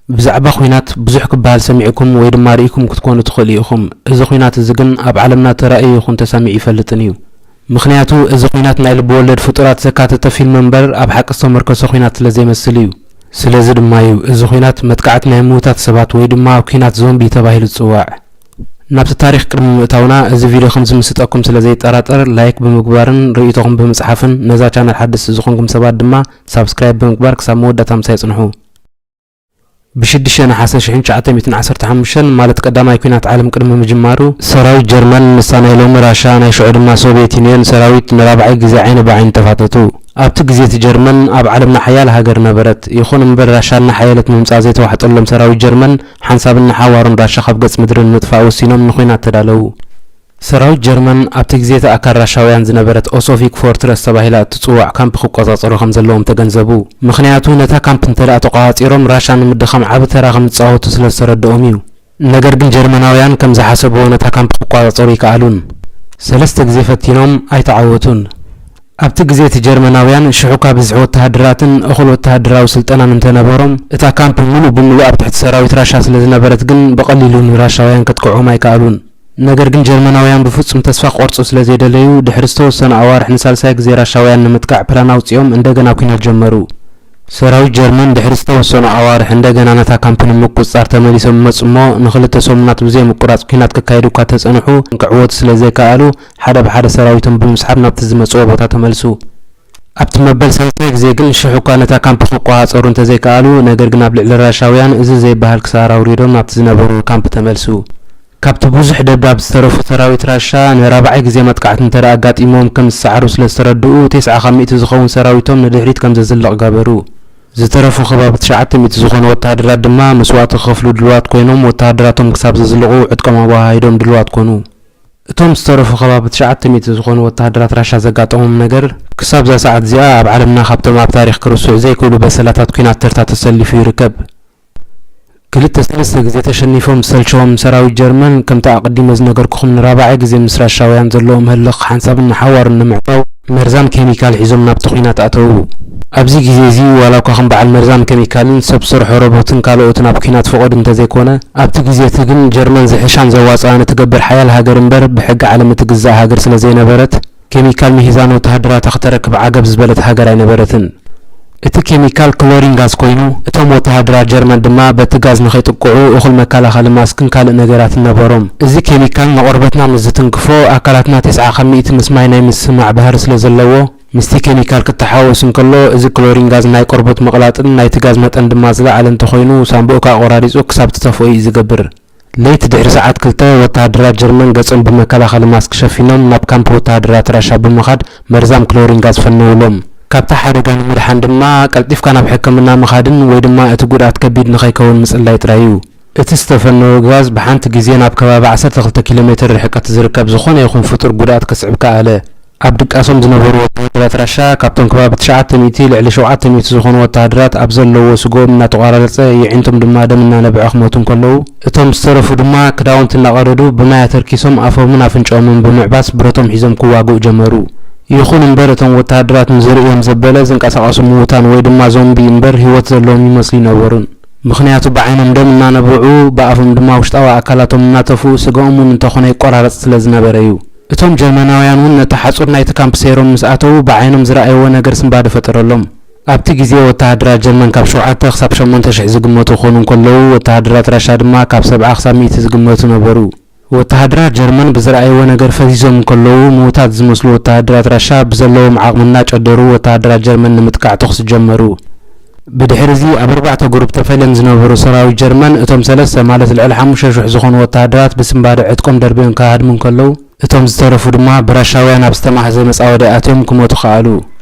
ብዛዕባ ኲናት ብዙሕ ክበሃል ሰሚዕኩም ወይ ድማ ርኢኩም ክትኮኑ ትኽእሉ ኢኹም። እዚ ኲናት እዚ ግን ኣብ ዓለምና ተራእዩ ይኹን ተሰሚዑ ይፈልጥን እዩ። ምኽንያቱ እዚ ኲናት ናይ ልቢ ወለድ ፍጡራት ዘካተተ ፊልም እምበር ኣብ ሓቂ ዝተመርከሰ ኲናት ስለ ዘይመስል እዩ። ስለዚ ድማ እዩ እዚ ኲናት መጥቃዕቲ ናይ ምዉታት ሰባት ወይ ድማ ኲናት ዞምቢ ተባሂሉ ዝጽዋዕ። ናብቲ ታሪኽ ቅድሚ ምእታውና፣ እዚ ቪድዮ ከም ዝምስጠኩም ስለ ዘይጠራጠር፣ ላይክ ብምግባርን ርእይቶኹም ብምጽሓፍን፣ ነዛ ቻነል ሓደስቲ ዝኾንኩም ሰባት ድማ ሳብስክራይብ ብምግባር ክሳብ መወዳእታ ምሳይ ጽንሑ። ብ ሽዱሽተ ነሓሰ ሽሕን ትሽዓተ ሚእትን ዓሰርተ ሓሙሽተን፣ ማለት ቀዳማይ ኲናት ዓለም ቅድሚ ምጅማሩ፣ ሰራዊት ጀርመን፣ ንሳ ናይ ሎሚ ራሻ፣ ናይ ሽዑ ድማ ሶቭየት ዩንዮን ሰራዊት፣ ንራብዓይ ግዜ ዓይኒ ብዓይኒ ተፋጠጡ። ኣብቲ ግዜ እቲ ጀርመን ኣብ ዓለምና ሓያል ሃገር ነበረት። ይኹን እምበር፣ ራሻ እናሓየለት ምምጻእ ዘይተዋሕጠሎም ሰራዊት ጀርመን፣ ሓንሳብን ንሓዋሩን ራሻ ካብ ገጽ ምድሪ ንምጥፋእ ወሲኖም ንኹናት ተዳለዉ። ሰራዊት ጀርመን ኣብቲ ግዜ እቲ ኣካል ራሻውያን ዝነበረት ኦሶቪክ ፎርትረስ ተባሂላ እትጽዋዕ ካምፕ ክቆጻጸሩ ከም ዘለዎም ተገንዘቡ። ምኽንያቱ፣ ነታ ካምፕ እንተ ደኣ ተቆጻጺሮም፣ ራሻ ንምድኻም ዓቢ ተራ ከም ዝጻወቱ ስለ ዝተረድኦም እዩ። ነገር ግን፣ ጀርመናውያን ከም ዝሓሰብዎ ነታ ካምፕ ክቆጻጸሩ ኣይከኣሉን። ሰለስተ ግዜ ፈቲኖም፣ ኣይተዓወቱን። ኣብቲ ግዜ እቲ ጀርመናውያን ሽሕ እኳ ብዝሒ ወተሃደራትን እኹል ወተሃደራዊ ስልጠናን እንተነበሮም፣ እታ ካምፕ ምሉእ ብምሉእ ኣብ ትሕቲ ሰራዊት ራሻ ስለ ዝነበረት ግን ብቐሊሉ ንራሻውያን ከጥቅዕዎም ኣይከኣሉን። ነገር ግን ጀርመናውያን ብፍጹም ተስፋ ክቖርጹ ስለ ዘይደለዩ፣ ድሕሪ ዝተወሰኑ ኣዋርሕ ንሳልሳይ ግዜ ራሻውያን ንምጥቃዕ ፕላን ኣውጺኦም እንደገና ኲናት ጀመሩ። ሰራዊት ጀርመን ድሕሪ ዝተወሰኑ ኣዋርሕ እንደገና ነታ ካምፕ ንምቁጽጻር ተመሊሶም ይመጹ እሞ፣ ንኽልተ ሰሙናት ብዘይ ምቁራጽ ኲናት ከካይዱ እኳ ተጸንሑ፣ ክዕወቱ ስለ ዘይከኣሉ፣ ሓደ ብሓደ ሰራዊቶም ብምስሓብ ናብቲ ዝመጽዎ ቦታ ተመልሱ። ኣብቲ መበል ሳልሳይ ግዜ ግን ሽሕ እኳ ነታ ካምፕ ክቆጻጸሩ እንተዘይከኣሉ፣ ነገር ግን ኣብ ልዕሊ ራሻውያን እዚ ዘይበሃል ክሳራ ኣውሪዶም ናብቲ ዝነበሩ ካምፕ ተመልሱ። ካብቲ ብዙሕ ደብዳብ ዝተረፉ ሰራዊት ራሻ ንራብዓይ ግዜ መጥቃዕቲ እንተ ደኣ ኣጋጢሞም ከም ዝሰዓሩ ስለ ዝተረድኡ፣ ተስዓ ካብ ሚእቲ ዝኸውን ሰራዊቶም ንድሕሪት ከም ዘዝልቕ ገበሩ። ዝተረፉ ከባቢ ትሽዓተ ሚእቲ ዝኾኑ ወተሃደራት ድማ መስዋእቲ ክኸፍሉ ድሉዋት ኮይኖም፣ ወተሃደራቶም ክሳብ ዘዝልቑ ዕጥቆም ኣወሃሂዶም ድሉዋት ኮኑ። እቶም ዝተረፉ ከባቢ ትሽዓተ ሚእቲ ዝኾኑ ወተሃደራት ራሻ ዘጋጠሞም ነገር፣ ክሳብ እዛ ሰዓት እዚኣ ኣብ ዓለምና ካብቶም ኣብ ታሪኽ ክርስዑ ዘይክእሉ በሰላታት ኲናት ተርታ ተሰሊፉ ይርከብ። ክልተ ሰለስተ ግዜ ተሸኒፎም ዝሰልቸዎም ሰራዊት ጀርመን፣ ከምቲ ኣቐዲመ ዝነገርኩኹም፣ ንራብዓይ ግዜ ምስ ራሻውያን ዘለዎም ህልኽ ሓንሳብን ንሓዋሩን ንምዕጻው፣ መርዛም ኬሚካል ሒዞም ናብቲ ኲናት ኣተዉ። ኣብዚ ግዜ እዚ፣ ዋላ እኳ ከም በዓል መርዛም ኬሚካልን ሰብ ዝሰርሖ ሮቦትን ካልኦትን ኣብ ኲናት ፍቑድ እንተዘይኮነ፣ ኣብቲ ግዜ እቲ ግን ጀርመን ዝሕሻን ዘዋጽኣን እትገብር ሓያል ሃገር እምበር፣ ብሕጊ ዓለም እትግዛእ ሃገር ስለ ዘይነበረት፣ ኬሚካል ምሂዛ ንወተሃደራታ ክተረክብ ዓገብ ዝበለት ሃገር ኣይነበረትን። እቲ ኬሚካል ክሎሪን ጋዝ ኮይኑ፣ እቶም ወተሃደራት ጀርመን ድማ በቲ ጋዝ ንኸይጥቅዑ እኹል መከላኸሊ ማስክን ካልእ ነገራትን ነበሮም። እዚ ኬሚካል ንቆርበትና ምስ ዝትንክፎ፣ ኣካላትና ተስዓ ካብ ሚእቲ ምስ ማይ ናይ ምስማዕ ባህሪ ስለ ዘለዎ፣ ምስቲ ኬሚካል ክተሓወስ እንከሎ፣ እዚ ክሎሪን ጋዝ ናይ ቆርበት ምቕላጥን ናይቲ ጋዝ መጠን ድማ ዝለዓለ እንተኾይኑ፣ ሳንቡእካ ኣቆራሪጹ ክሳብ ትተፍኦ እዩ ዝገብር። ለይቲ ድሕሪ ሰዓት ክልተ፣ ወተሃደራት ጀርመን ገጾም ብመከላኸሊ ማስክ ሸፊኖም ናብ ካምፕ ወተሃደራት ራሻ ብምኻድ መርዛም ክሎሪን ጋዝ ፈነውሎም። ካብቲ ሓደጋ ንምድሓን ድማ ቀልጢፍካ ናብ ሕክምና ምኻድን ወይ ድማ እቲ ጉድኣት ከቢድ ንኸይከውን ምጽላይ ጥራይ እዩ። እቲ ዝተፈነወ ጋዝ ብሓንቲ ግዜ ናብ ከባቢ ዓሰርተ ክልተ ኪሎ ሜትር ርሕቀት ዝርከብ ዝኾነ ይኹን ፍጡር ጉድኣት ከስዕብ ከኣለ። ኣብ ድቃሶም ዝነበሩ ወተሃደራት ራሻ፣ ካብቶም ከባቢ ትሽዓተ ሚእቲ፣ ልዕሊ ሸውዓተ ሚእቲ ዝኾኑ ወተሃደራት ኣብ ዘለውዎ ስግኦም እናተቋራረጸ፣ የዒንቶም ድማ ደም እናነብዐ ክሞቱ እንከለዉ፣ እቶም ዝተረፉ ድማ ክዳውንቲ እናቐደዱ ብማይ ኣተርኪሶም ኣፎምን ኣፍንጫኦምን ብምዕባስ ብረቶም ሒዞም ክዋግኡ ጀመሩ። ይኹን እምበር፣ እቶም ወተሃደራት ንዝርእዮም ዘበለ ዝንቀሳቐሱ ምዉታን ወይ ድማ ዞምቢ እምበር ህይወት ዘለዎም ይመስሉ ኣይነበሩን። ምኽንያቱ ብዓይኖም ደም እናነብዑ፣ ብኣፎም ድማ ውሽጣዊ ኣካላቶም እናተፍኡ፣ ስጋኦም እውን እንተኾነ ይቆራረጽ ስለ ዝነበረ እዩ። እቶም ጀርመናውያን እውን ነቲ ሓጹር ናይቲ ካምፕ ሰይሮም ምስ ኣተዉ፣ ብዓይኖም ዝረኣይዎ ነገር ስንባደ ፈጠረሎም። ኣብቲ ግዜ ወተሃደራት ጀርመን ካብ ሸውዓተ ክሳብ ሸሞንተ ሽሕ ዝግመቱ ክኾኑ እንከለዉ፣ ወተሃደራት ራሻ ድማ ካብ ሰብዓ ክሳብ ሚእቲ ዝግመቱ ነበሩ። ወተሃደራት ጀርመን ብዝረኣይዎ ነገር ፈዚዞም እንከለዉ፣ ምዉታት ዝመስሉ ወተሃደራት ራሻ ብዘለዎም ዓቕሚ እናጨደሩ ወተሃደራት ጀርመን ንምጥቃዕ ተኹሲ ጀመሩ። ብድሕሪ እዚ ኣብ ኣርባዕተ ግሩፕ ተፈልዮም ዝነበሩ ሰራዊት ጀርመን፣ እቶም ሰለስተ ማለት ልዕሊ ሓሙሽተ ሽሕ ዝኾኑ ወተሃደራት ብስንባደ ዕጥቆም ደርብዮም ክሃድሙ እንከለዉ፣ እቶም ዝተረፉ ድማ ብራሻውያን ኣብ ዝተማህዘ መጻወዲ ኣትዮም ክሞቱ ከኣሉ።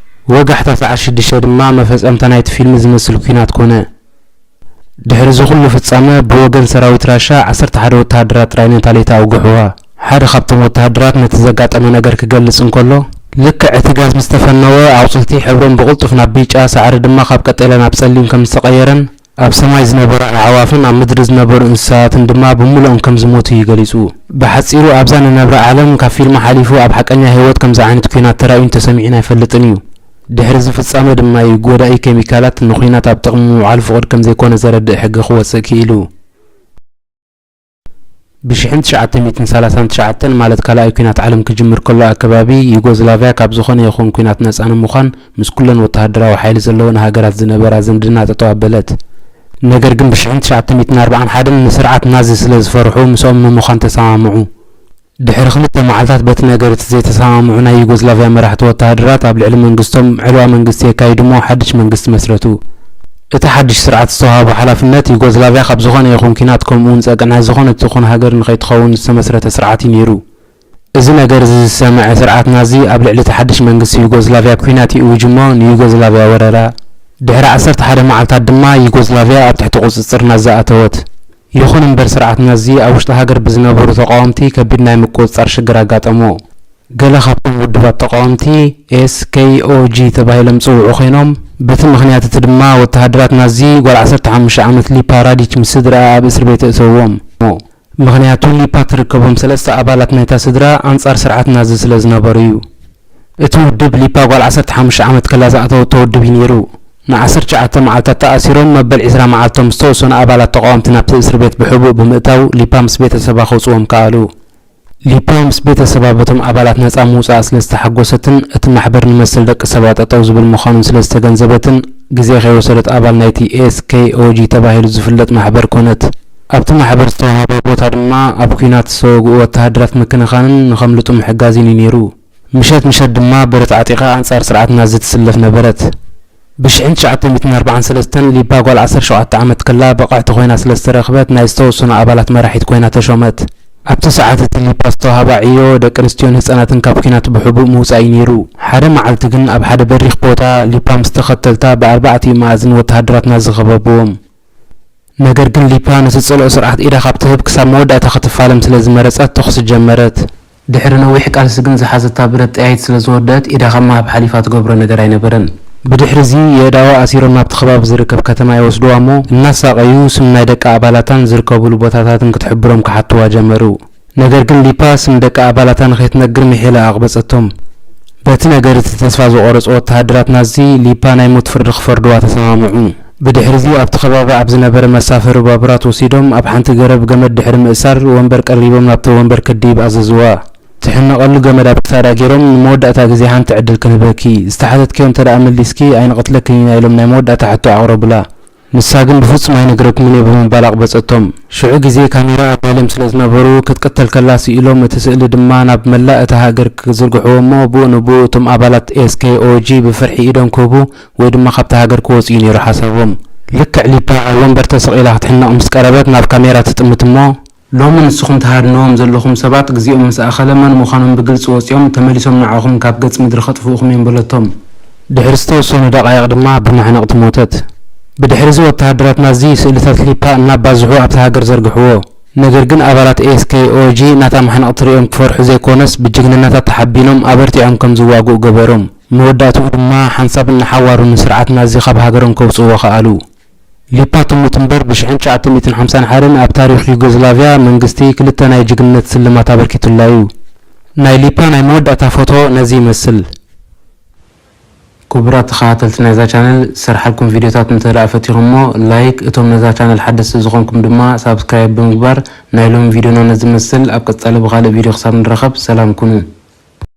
ወጋሕታ ሰዓት ሽዱሽተ ድማ መፈጸምታ ናይቲ ፊልም ዝመስል ኲናት ኮነ። ድሕሪ እዚ ኩሉ ፍጻመ፣ ብወገን ሰራዊት ራሻ ዓሰርተ ሓደ ወተሃደራት ጥራይ ነታ ለይቲ ኣውግሕዋ። ሓደ ካብቶም ወተሃደራት ነቲ ዘጋጠመ ነገር ክገልጽ እንከሎ፣ ልክዕ እቲ ጋዝ ምስ ተፈነወ፣ ኣቑጽልቲ ሕብሮም ብቕልጡፍ ናብ ቢጫ፣ ሳዕሪ ድማ ካብ ቀጠልያ ናብ ጸሊም ከም ዝተቐየረን፣ ኣብ ሰማይ ዝነበሩ ኣዕዋፍን ኣብ ምድሪ ዝነበሩ እንስሳታትን ድማ ብምሉኦም ከም ዝሞቱ እዩ ገሊጹ። ብሓጺሩ፣ ኣብዛ ንነብራ ዓለም፣ ካብ ፊልም ሓሊፉ ኣብ ሓቀኛ ህይወት ከምዚ ዓይነት ኲናት ተራእዩን ተሰሚዑን ኣይፈልጥን እዩ። ድሕሪ እዚ ፍጻመ ድማ እዩ ጎዳኢ ኬሚካላት ንኹናት ኣብ ጥቕሚ ምውዓል ፍቑድ ከም ዘይኮነ ዘረድእ ሕጊ ክወጽእ ክኢሉ። ብ ሽሕን ትሽዓተ ሚእትን ሰላሳን ትሽዓተን፣ ማለት ካልኣይ ኲናት ዓለም ክጅምር ከሎ ኣከባቢ፣ ዩጎዝላቭያ ካብ ዝኾነ ይኹን ኲናት ነጻ ንምዃን ምስ ኩለን ወተሃደራዊ ሓይሊ ዘለወን ሃገራት ዝነበራ ዝምድና ጠጠው ኣበለት። ነገር ግን ብ ሽሕን ትሽዓተ ሚእትን ኣርባዓን ሓደን ንስርዓት ናዚ ስለ ዝፈርሑ ምስኦም ንምዃን ተሰማምዑ። ድሕሪ ክልተ መዓልታት በቲ ነገር እቲ ዘይተሰማምዑ ናይ ዩጎዝላቭያ መራሕቲ ወተሃደራት ኣብ ልዕሊ መንግስቶም ዕልዋ መንግስቲ የካይዱ እሞ ሓድሽ መንግስቲ መስረቱ። እቲ ሓድሽ ስርዓት ዝተዋህቦ ሓላፍነት ዩጎዝላቭያ ካብ ዝኾነ ይኹን ኲናት ከምኡ እውን ጸቅዒ ናይ ዝኾነት ትኹን ሃገር ንኸይትኸውን ዝተመስረተ ስርዓት እዩ ነይሩ። እዚ ነገር እዚ ዝሰምዐ ስርዓት ናዚ ኣብ ልዕሊ እቲ ሓድሽ መንግስቲ ዩጎዝላቭያ ኲናት ይእውጅ እሞ ንዩጎዝላቭያ ወረራ። ድሕሪ ዓሰርተ ሓደ መዓልታት ድማ ዩጎዝላቭያ ኣብ ትሕቲ ቁጽጽር ናዚ ኣተወት። ይኹን እምበር ስርዓት ናዚ ኣብ ውሽጢ ሃገር ብዝነበሩ ተቃወምቲ ከቢድ ናይ ምቁጽጻር ሽግር ኣጋጠሞ። ገለ ካብቶም ውድባት ተቃወምቲ ኤስ ኬ ኦ ጂ ተባሂሎም ዝጽውዑ ኮይኖም፣ በቲ ምኽንያት እቲ ድማ ወተሃደራት ናዚ ጓል ዓሰርተ ሓሙሽተ ዓመት ሊፓ ራዲች ምስ ስድራኣ ኣብ እስር ቤት ኣእተውዎም። ምኽንያቱ ሊፓ ትርከቦም ሰለስተ ኣባላት ናይታ ስድራ ኣንጻር ስርዓት ናዚ ስለ ዝነበሩ እዩ። እቲ ውድብ ሊፓ ጓል ዓሰርተ ሓሙሽተ ዓመት ከላ ዝኣተወቶ ውድብ እዩ ነይሩ። ን ዓሰርተ ትሽዓተ መዓልታት ተኣሲሮም መበል ዕስራ መዓልቶም ዝተወሰኑ ኣባላት ተቃወምቲ ናብቲ እስር ቤት ብሕቡእ ብምእታው ሊፓ ምስ ቤተሰባ ከውጽዎም ከኣሉ። ሊፓ ምስ ቤተሰባ በቶም ኣባላት ነጻ ምውጻኣ ስለ ዝተሓጎሰትን እቲ ማሕበር ንመሰል ደቂ ሰባት ጠጠው ዝብል ምዃኑን ስለ ዝተገንዘበትን ግዜ ከይወሰደት ኣባል ናይቲ ኤስ ኬ ኦ ጂ ተባሂሉ ዝፍለጥ ማሕበር ኮነት። ኣብቲ ማሕበር ዝተዋህባ ቦታ ድማ ኣብ ኲናት ዝተወግኡ ወተሃደራት ምክንኻንን ንኸምልጡ ምሕጋዝን እዩ ነይሩ። ምሸት ምሸት ድማ ብረት ዓጢቓ ኣንጻር ስርዓት ናዚ ትስለፍ ነበረት። ብ ሽሕን ትሽዓተ ሚእትን ኣርባዓን ሰለስተን ሊፓ ጓል ዓሰርተ ሸውዓተ ዓመት ከላ ብቕዕቲ ኮይና ስለ ዝተረኽበት ናይ ዝተወሰኑ ኣባላት መራሒት ኮይና ተሾመት። ኣብቲ ሰዓት እቲ ሊፓ ዝተዋህባ ዕዮ ደቂ ኣንስትዮን ህጻናትን ካብ ኲናት ብሕቡእ ምውጻእ እዩ ነይሩ። ሓደ መዓልቲ ግን ኣብ ሓደ በሪኽ ቦታ ሊፓ ምስ ተኸተልታ ብኣርባዕቲኡ መኣዝን ወተሃደራት ናዚ ከበብዎም። ነገር ግን ሊፓ ነቲ ጸልኦ ስርዓት ኢዳ ካብ ትህብ ክሳብ መወዳእታ ክትፋለም ስለ ዝመረጸት ተኹሲ ጀመረት። ድሕሪ ነዊሕ ቃልሲ ግን ዝሓዘታ ብረት ጠያይት ስለ ዝወደአት ኢዳ ካብ ምሃብ ሓሊፋ ትገብሮ ነገር ኣይነበረን። ብድሕሪ እዚ የእዳዋ ኣሲሮም ናብቲ ከባቢ ዝርከብ ከተማ ይወስድዋ እሞ እናሳቐዩ ስም ናይ ደቂ ኣባላታን ዝርከብሉ ቦታታትን ክትሕብሮም ክሓትዋ ጀመሩ። ነገር ግን ሊፓ ስም ደቂ ኣባላታ ንኸይትነግር ምሒላ ኣቕበጸቶም። በቲ ነገር እቲ ተስፋ ዝቖረጹ ወተሃደራት ናዚ ሊፓ ናይ ሞት ፍርዲ ክፈርድዋ ተሰማምዑ። ብድሕሪ እዚ ኣብቲ ከባቢ ኣብ ዝነበረ መሳፈሪ ባቡራት ወሲዶም ኣብ ሓንቲ ገረብ ገመድ ድሕሪ ምእሳር ወንበር ቀሪቦም ናብቲ ወንበር ክድይብ ኣዘዝዋ። ትሕነቐሉ ገመድ ኣብ ክሳዳ ገይሮም ንመወዳእታ ግዜ ሓንቲ ዕድል ክንህበኪ፣ ዝተሓተትክዮ እንተ ደኣ መሊስኪ ኣይንቐትለክን ኢና ኢሎም ናይ መወዳእታ ሕቶ ኣቕረቡላ። ንሳ ግን ብፍጹም ኣይነግረኩምን እየ ብምባል ኣቕበጸቶም። ሽዑ ግዜ ካሜራ ኣብ ባልዮም ስለ ዝነበሩ ክትቅተል ከላ ስኢሎም እቲ ስእሊ ድማ ናብ መላእ እታ ሃገር ክዝርግሕዎ እሞ ብኡ ንብኡ እቶም ኣባላት ኤስ ኬ ኦ ጂ ብፍርሒ ኢዶም ክህቡ ወይ ድማ ካብታ ሃገር ክወጽኡ እዩ ነይሩ ሓሳቦም። ልክዕ ሊፓ ኣብ ወንበር ተሰቒላ ክትሕነቕ ምስ ቀረበት ናብ ካሜራ ትጥምት እሞ ሎሚ ንስኹም ትሃድንዎም ዘለኹም ሰባት ግዜኦም ምስ ኣኸለ መን ምዃኖም ብግልጺ ወጺኦም ተመሊሶም ንዓኹም ካብ ገጽ ምድሪ ከጥፍኡኹም እዮም በለቶም። ድሕሪ ዝተወሰኑ ደቓይቕ ድማ ብማሕነቕቲ ሞተት። ብድሕሪ እዚ ወተሃደራት ናዚ ስእልታት ሊፓ እናባዝሑ ኣብቲ ሃገር ዘርግሕዎ። ነገር ግን ኣባላት ኤስ ኬ ኦ ጂ ናታ ማሕነቕቲ ሪኦም ክፈርሑ ዘይኮነስ ብጅግንነታ ተሓቢኖም ኣበርቲዖም ከም ዝዋግኡ ገበሮም። መወዳእትኡ ድማ ሓንሳብ እናሓዋሩ ንስርዓት ናዚ ካብ ሃገሮም ከውጽእዎ ከኣሉ። ሊፓ ትሙት እምበር ብ ሽሕን ትሽዓተ ሚእትን ሓምሳን ሓደን ኣብ ታሪኽ ዩጎዝላቭያ መንግስቲ ክልተ ናይ ጅግንነት ስልማት ኣበርኪቱላ እዩ። ናይ ሊፓ ናይ መወዳእታ ፎቶ ነዚ ይመስል። ክቡራት ተኸታተልቲ ናይዛ ቻነል ዝሰርሓልኩም ቪድዮታት እንተ ደኣ ፈቲኹሞ ላይክ፣ እቶም ነዛ ቻነል ሓደስቲ ዝኾንኩም ድማ ሳብስክራይብ ብምግባር ናይ ሎሚ ቪድዮና ነዚ ይመስል። ኣብ ቀጻሊ ብኻልእ ቪድዮ ክሳብ ንራኸብ ሰላም ኩኑ።